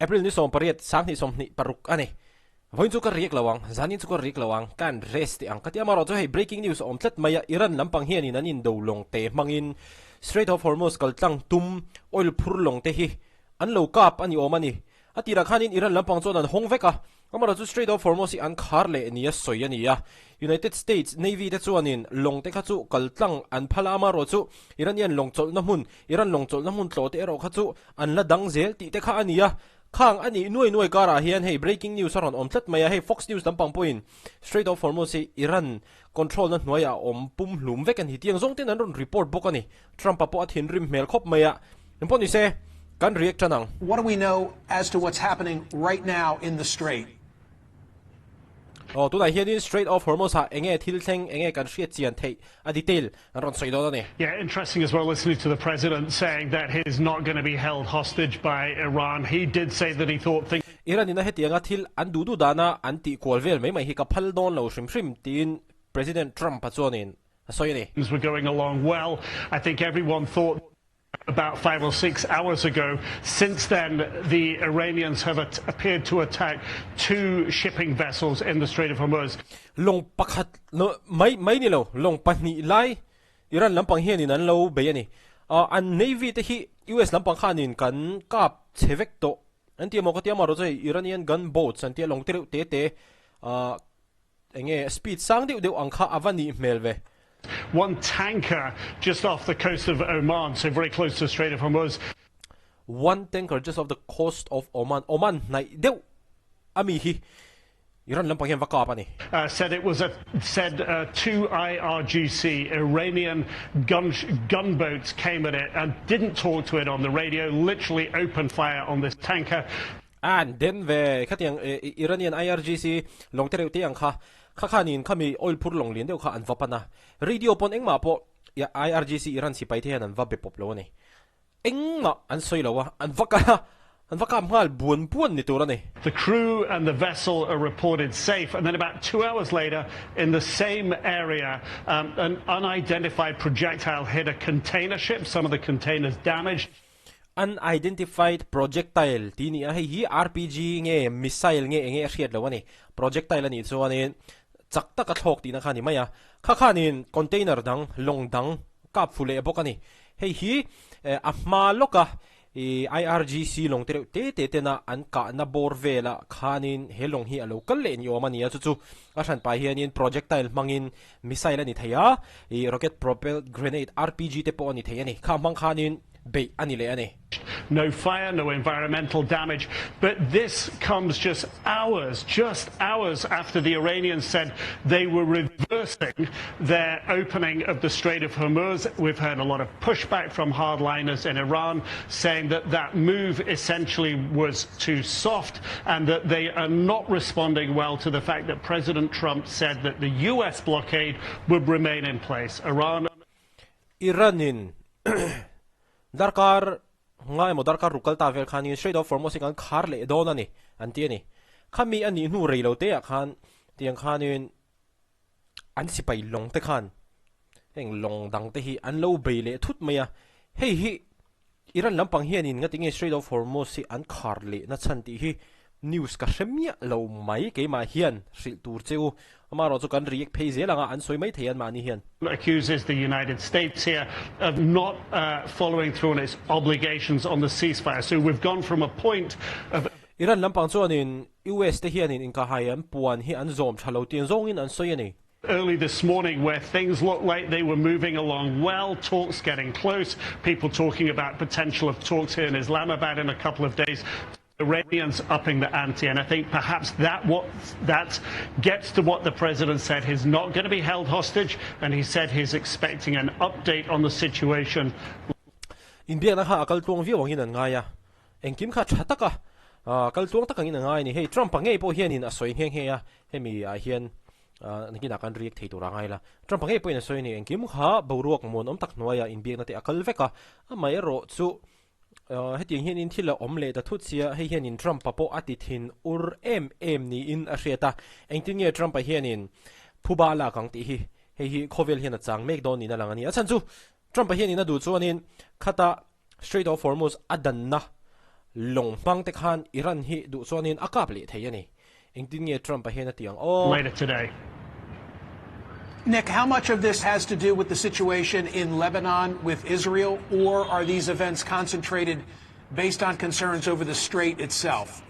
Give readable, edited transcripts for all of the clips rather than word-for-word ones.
April ni 18 2026 a ni. Vawiin chu ka riak lo ang, zanin chu ka riak lo ang, ka an rest teh ang ka ti a, amaherawhchu hei breaking news a awm tlat mai a, Iran lampang hianin an indo lawng te hmangin Strait of Hormuz kal tlang tum oil phur lawng te hi an lo kap a ni awm a ni. A tirah khanin Iran lampang chuan an hawng vek a, amaherawhchu Strait of Hormuz hi an khar leh nia sawi a ni a. United States Navy te chuanin lawng te kha chu kal tlang an phal a, amaherawhchu Iranian lawng chawlhna hmun, Iran lawng chawlhna hmun tlawh te erawh kha chu an la dang zel tih te kha a ni a. Khang a nih nuai nuai karah hian hei breaking news a rawn awm tlat mai a, hei Fox News lampang pawhin Strait of Hormuz hi Iran control na hnuaiah a awm pum hlum vek a ni tiang zawng ten an rawn report bawk a ni. Trump-a pawh a thinrim hmel khawp mai a, engpawh ni se kan react tan ang. What do we know as to what's happening right now in the strait? Aw, tunah hianin Strait of Hormuz-ah eng nge thil thleng, eng nge kan hriat chian theih a detail an rawn sawi dawn a ni. Yeah, interesting as well listening to the president saying that he is not going to be held hostage by Iran. He did say that he thought things. Iran ina hetianga thil an duh duh dana an tih kual vel mai mai hi ka phal dawn lo hrim hrim tiin President Trump-a chuanin a sawi a ni. Things were going along well. I think everyone thought about 5 or 6 hours ago. Since then, the Iranians have appeared to attack two shipping vessels in the Strait of Hormuz. Lawng pakhat mai mai ni lo, lawng pahnih lai Iran lampang hianin an lo bei a ni. An Navy te hi US lampang khanin kan kap chhe vek tawh an ti a maw ka ti a, amaherawhchu hei Iranian gun boats an tia lawng te reuh te te Enge speed sang deuh deuh ang kha a va nih hmel ve. One tanker just off the coast of Oman, so very close to the Strait of Hormuz. One tanker just off the coast of Oman, Oman hnaih deuh a mi hi Iran lampang hian va kap a ni. Said it was a said two IRGC, Iranian gun gunboats came at it and didn't talk to it on the radio, literally opened fire on this tanker. An den ve khatiang Iranian IRGC lawng te reuh te ang kha kha khanin khami oil phur lawng lian deuh kha an va pan a, radio pawn engmah pawh IRGC Iran sipai te hian an va be pawp lo a ni. Engmah an sawi lo a, an va kal a, an va kap nghal buan buan ni tur a ni. The crew and the vessel are reported safe and then about 2 hours later in the same area an unidentified projectile hit a container ship, some of the containers damaged. Unidentified projectile tih ni a, hei hi RPG nge missile nge enge a hriat loh a ni. Projectile a nih chuanin chak taka thlawk tihna kha a ni mai a, kha khanin container dang, lawng dang kap fu leh bawk a ni. Hei hi a hma lawka ih IRGC lawng te reuh te te tena an kahna bawr velah khanin he lawng hi a lo kal leh ni awm a ni a, chu chu a hranpah hianin projectile hmangin missile a ni thei a, ih rocket propelled grenade RPG te pawh a ni thei a ni. Kha hmang khanin beih a ni leh a ni. No fire, no environmental damage, but this comes just hours, just hours after the Iranians said they were reversing their opening of the Strait of Hormuz. We've heard a lot of pushback from hardliners in Iran saying that that move essentially was too soft and that they are not responding well to the fact that President Trump said that the US blockade would remain in place. Iran Iran-in darkar nga emaw darkar ruk kal ta vel khanin Strait of Hormuz hi kan khar leh dawn a ni an ti a ni. Khami a nih hnu rei lo te ah khan tiang khanin an sipai lawng te khan heng lawng dang te hi an lo bei leh thut mai a. Hei hi Iran lampang hianin nga tinge Strait of Hormuz hi an khar leh na chhan tih hi news ka hre miah lo mai keimah hian hrilh tur che u. Amaherawh chu kan react phei zel anga an sawi mai thei an mahni hian. Accuses the United States here of not following through on its obligations on the ceasefire. So we've gone from a point of. Iran lampang chuanin US te hianin inkahhai an puan hi an zawm tha lo tiang zawngin an sawi a ni. Early this morning where things looked like they were moving along well, talks getting close, people talking about potential of talks here in Islamabad in a couple of days. Iranians upping the ante, and I think perhaps that what that gets to what the president said. He's not going to be held hostage, and he said he's expecting an update on the situation. Inbiakna kha a kal tluang viau angin an ngai a, engkim kha tha taka kal tluang tak angin a ngai a ni. Hei Trump-a ngei pawh hianin a sawi nghe nghe a, hemi ah hian nakinah kan react thei tur a ngai la. Trump-a ngei pawhin a sawi a ni, engkim kha boruak muanawm tak hnuaiah inbiakna te a kal vek a, amaherawh chu Hetiang hianin thil a awm leh ta thut sia, hei hianin Trump-a pawh a ti thin ur em em niin a hriat a, engtin nge Trump-a hianin phuba a lak ang tih hi hei hi khawvel hian a chang mek dawn niin a lang a ni. A chhan chu Trump-a hianin a duh chuanin khata Strait of Hormuz a danna Lawng hmang te khan Iran hi duh chuanin a kap leh thei a ni. Engtin nge Trump-a hian a ti ang aw? Later today. Nick, how much of this has to do with the situation in Lebanon with Israel, or are these events concentrated based on concerns over the strait itself?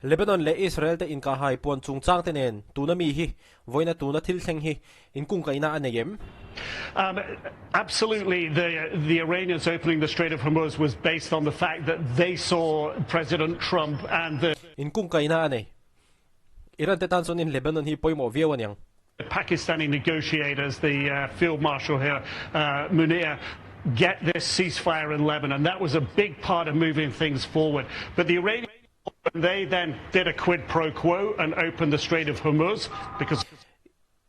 Lebanon leh Israel te inkahhai puan chungchang te nen tuna mi hi Vawiina tuna thil thleng hi inkungkaihna a nei em? Um, absolutely, the, the Iranians opening the Strait of Hormuz was based on the fact that they saw President Trump and the Inkungkaihna a nei. Iran te tan chuanin Lebanon hi pawimawh viau a niang. Pakistani negotiators, the uh, field marshal here, uh, Munir, get this ceasefire in Lebanon. That was a big part of moving things forward. But the Iranians They then did a quid pro quo and opened the Strait of Hormuz because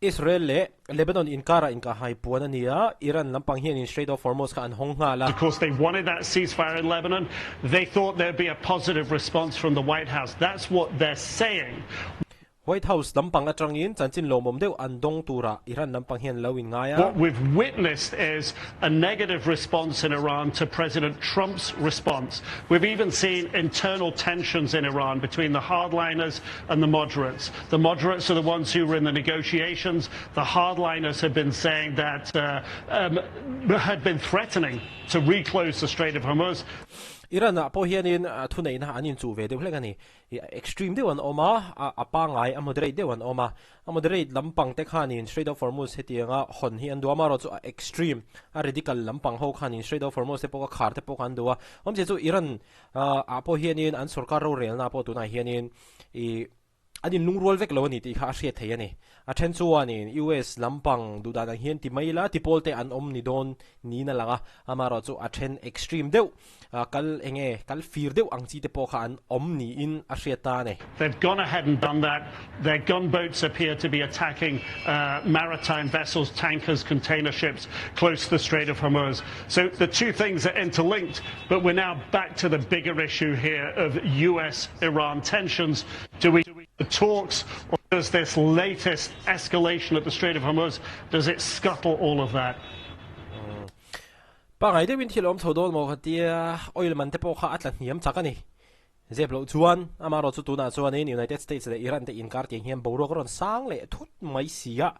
Israel leh Lebanon inkarah inkahhai puan a ni a, Iran lampang hianin Strait of Hormuz kha an hawng nghal a. Of course they wanted that ceasefire in Lebanon. They thought there'd be a positive response from the White House. That's what they're saying. White House lampang atangin chanchin lawmawm deuh an dawng turah Iran lampang hian lo inngai a. What we've witnessed is a negative response in Iran to President Trump's response. We've even seen internal tensions in Iran between the hardliners and the moderates. The moderates are the ones who were in the negotiations. The hardliners have been saying that uh, um, had been threatening to reclose the Strait of Hormuz. Iran ah pawh hianin thuneihna an inchuh ve deuh hlek a ni. I extreme deuh an awm a, a pangngai a moderate deuh an awm a. A moderate lampang te khanin Strait of Hormuz hetianga hawn hi an duh a, amaherawh chu a extreme, a radical lampang ho khanin Strait of Hormuz te pawh a khar te pawh kha an duh a. Awmzia chu Iran ah pawh hianin an sorkar rorelna pawh tunah hianin i an inlungrual vek lo a ni tih kha a hriat theih a ni. A then chuanin US lampang duh dan ang hian ti mai ila ti pawl te an awm ni dawn niin a lang a, amaherawh chu a then extreme deuh kal eng nge kal fir deuh ang chi te pawh kha an awm niin a hriat ta a ni. They've gone ahead and done that. Their gunboats appear to be attacking maritime vessels, tankers, container ships close to the Strait of Hormuz. So the two things are interlinked, but we're now back to the bigger issue here of US-Iran tensions. Do we the talks or does this latest escalation at the Strait of Hormuz, does it scuttle all of that? Pangai deuhin thil awm chho dawn maw ka tia, oil man te pawh kha a tla hniam chak a ni. Zep loh chuan, amaherawh chu tunah chuanin United States leh Iran te inkar tiang hian boruak a rawn sang leh thut mai si a,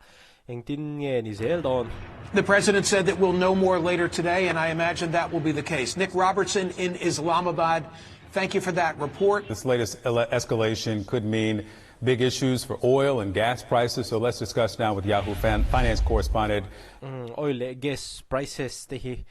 engtin nge ni zel dawn? The president said that we'll know more later today and I imagine that will be the case. Nick Robertson in Islamabad, thank you for that report. This latest escalation could mean big issues for oil and gas prices, so let's discuss now with Yahoo Finance correspondent. Oil leh gas prices te hi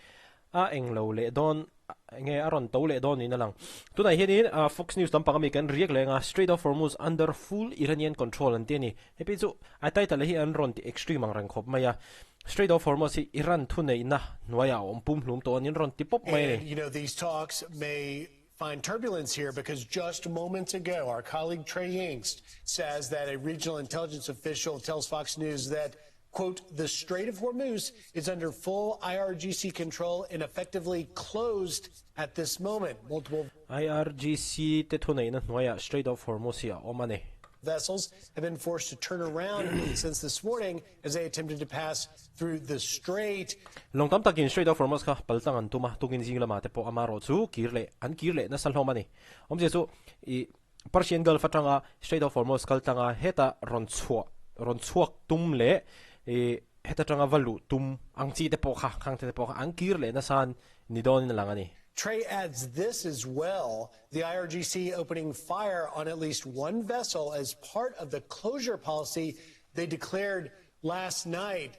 a eng lo leh dawn nge a rawn to leh dawn niin a lang. Tunah hianin Fox News lampang ami kan riak leh anga Strait of Hormuz under full Iranian control an ti a ni. Hei phei chu a title hi an rawn ti extreme ang reng khawp mai a. Strait of Hormuz hi Iran thuneihna hnuaiah a awm pumhlum tawh a niin rawn ti pawp mai a ni. And you know these talks may find turbulence here because just moments ago our colleague Trey Yingst says that a regional intelligence official tells Fox News that quote, the Strait of Hormuz is under full IRGC control and effectively closed at this moment. Multiple IRGC te thuneihna hnuaiah Strait of Hormuz hi a awm a ni. Vessels have been forced to turn around since this morning as they attempted to pass through the strait. Lawng tam takin Strait of Hormuz kha paltlang an tum a, tukin zing lamah te pawh amaherawh chu kir leh an kir leh nasa hlawm a ni. Awmzia chu i Persian Gulf atanga Strait of Hormuz kal tlanga heta rawn chhuah rawn chhuak tum leh i heta tanga va luh tum ang chi te pawh kha khang te pawh kha an kir leh nasa ni dawnin a lang a ni. Trey adds this as well, the IRGC opening fire on at least one vessel as part of the closure policy they declared last night.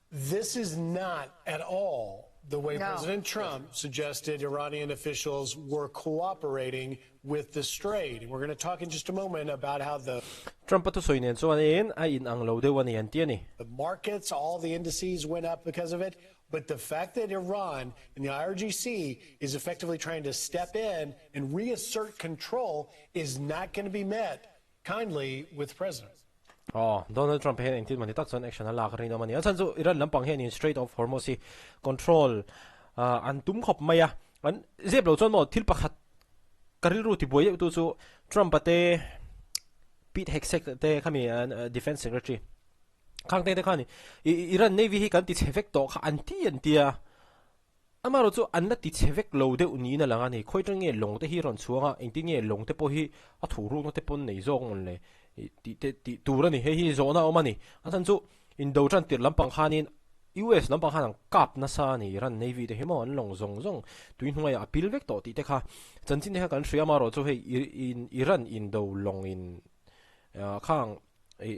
This is not at all the way no. President Trump suggested Iranian officials were cooperating with the strait. And we're going to talk in just a moment about how the Trump a thusawi nen chuanin a inang lo deuh a ni an ti a ni. The markets, all the indices went up because of it. But the fact that Iran and the IRGC is effectively trying to step in and reassert control is not going to be met kindly with president. Aw, Donald Trump hian engtin mawni tak chuan action a lak rinawm a ni. A chhan chu Iran lampang hianin Strait of Hormuz hi control an tum khawp mai a. An zep lo chuan maw thil pakhat ka rilru tibuai deuh tu chu Trump-a te Pete Hegseth te khami Defence Secretary khang te te khan Iran Navy hi kan ti chhe vek tawh kha an ti an tia. Amaherawh chu an la ti chhe vek lo deuh niin a lang a ni. Khawi tang nge lawng te hi rawn chhuang a, engtin nge lawng te pawh hi a thuhrukna te pawn nei zawk mawn le tih te tih tur a ni. Hei hi zawhna a awm a ni. A chhan chu indo tan tirh lampang khanin US lampang khan an kap nasa a ni. Iran Navy te hi maw an lawng zawng zawng tui hnuaiah a pil vek tawh tih te kha chanchin te kha kan hria. Amaherawh chu hei Iran indo lawng in khang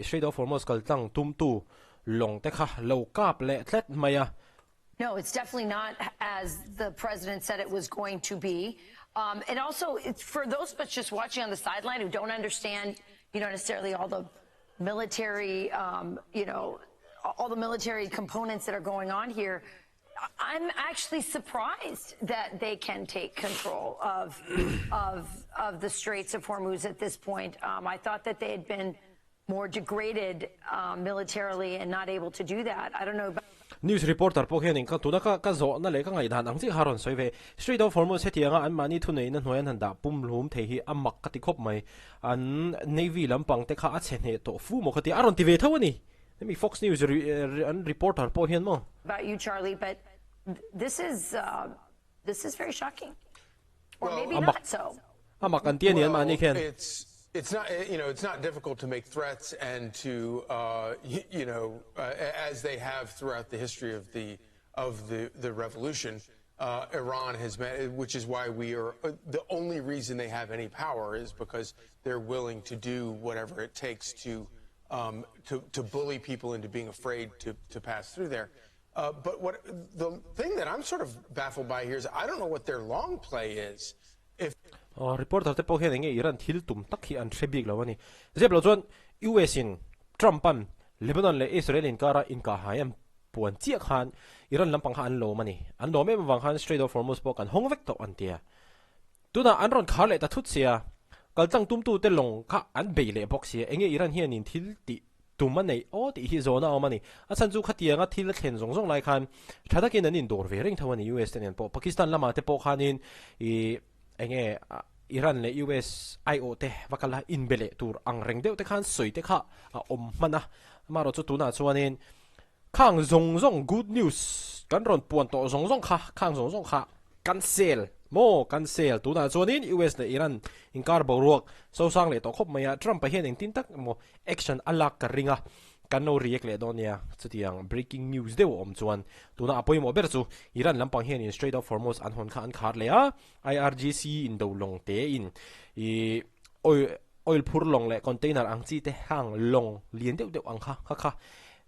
Strait of Hormuz kal tlang tumtu lawng te kha lo kap leh tlat mai a. No, it's definitely not as the president said it was going to be. Um, and also, it's for those of us just watching on the sideline who don't understand, you know, necessarily all the military, um, you know, all the military components that are going on here. I'm actually surprised that they can take control of of of the Straits of Hormuz at this point. Um, I thought that they had been more degraded um, militarily and not able to do that. I don't know. About News reporter pawh hianin ka tuna ka ka zawhna leh ka ngaihdan ang chiah kha rawn sawi ve. Strait of Hormuz hetianga anmahni thuneihna hnuai an han dah pumhlum thei hi a mak ka ti khawp mai. An Navy lampang te kha a chhe hneh tawh fu maw ka ti a rawn ti ve tho a ni. Hemi Fox News an reporter pawh hian maw? About you Charlie but this is this is very shocking or maybe not so. A mak an ti a ni an mahni khian. It's it's not you know it's not difficult to make threats and to uh you know as they have throughout the history of the of the the revolution uh Iran has which is why we are the only reason they have any power is because they're willing to do whatever it takes to um, to, to bully people into being afraid to, to pass through there. Uh, but what the thing that I'm sort of baffled by here is I don't know what their long play is. If uh, reporter te pawh hian enge Iran thil tum tak hi an hre bik lo ani. Zep lo chuan US in Trump an Lebanon leh Israel inkara inkahai an puan chiah khan Iran lampang kha an lawm ani. An lawm em avang khan Strait of Hormuz pawh kan hawng vek tawh an tia. Tunah an rawn khar leh ta thut sia, kaltlang tumtute lawng kha an bei leh bawk sia, enge Iran hianin thil tih tum a neih aw tih hi zawhna a awm a ni. A chhan chu khatianga thil a thlen zawng zawng lai khan tha takin an indawr ve reng tho a ni US te nen pawh. Pakistan lamah te pawh khanin ih enge Iran leh US aiawh te va kal a inbe leh tur ang reng deuh te khan sawi te kha a awm hman a. Amaherawhchu tunah chuanin Khang zawng zawng good news kan rawn puan tawh zawng zawng kha, khang zawng zawng kha cancel maw cancel tunah chuanin US leh Iran inkar boruak sosang leh tawh khawp mai a, Trump-a hian engtin tak emaw action a lak ka ring a, kan lo react leh dawn nia, chutiang breaking news deuh a awm chuan tuna a pawimawh ber chu Iran lampang hianin Strait of Hormuz an hawn kha an khar leh a, IRGC indo lawng tein ih oil Oil phur lawng leh container ang chi te hang lawng lian deuh deuh ang kha kha kha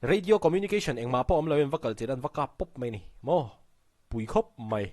radio communication engmah pawh awm lo in va kal chilh an va kap pawp mai ni maw pui khawp mai.